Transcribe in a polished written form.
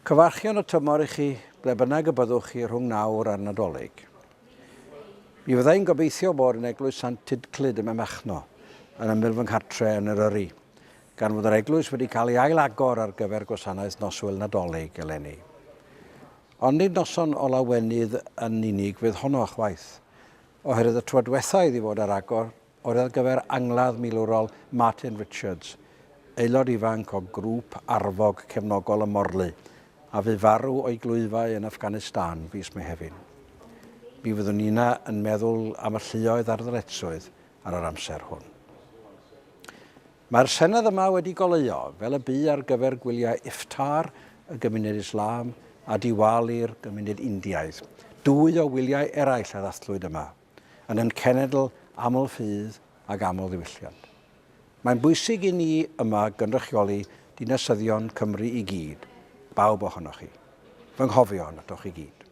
Cyfarchion y tymor i chi, ble bynnag y byddwch chi rhwng nawr a'r Nadolig. Mi fydda i'n gobeithio bod yn Eglwys Sant Tudclud ym Machno, yn ymyl fy nghartre yn Eryri, gan fod yr eglwys wedi cael ei ail-agor ar gyfer gwasanaeth Noswyl Nadolig eleni. Ond nid noson o lawenydd yn unig fydd honno chwaith, oherwydd y tro diwetha iddi fod ar agor oedd ar gyfer angladd milwrol Martin Richards, aelod ifanc o grŵp arfog cefnogol y Morlu, a fu farw o'i glwyfau yn Afghanistan fis Mehefin. Mi fyddwn ni'na yn meddwl am y lluoedd ar ddyletswydd ar yr amser hwn. Mae'r Senedd yma wedi goleuo, fel y bu ar gyfer gwyliau Iftar y gymuned Islam a Diwali'r gymuned Indiaidd, dwy o wyliau eraill a ddathlwyd yma. yn ein cenedl aml-ffydd ac aml-ddiwylliant. Mae'n bwysig i ni yma gynrychioli dinasyddion Cymru i gyd, bawb ohonoch chi. Fy nghofion atoch chi gyd.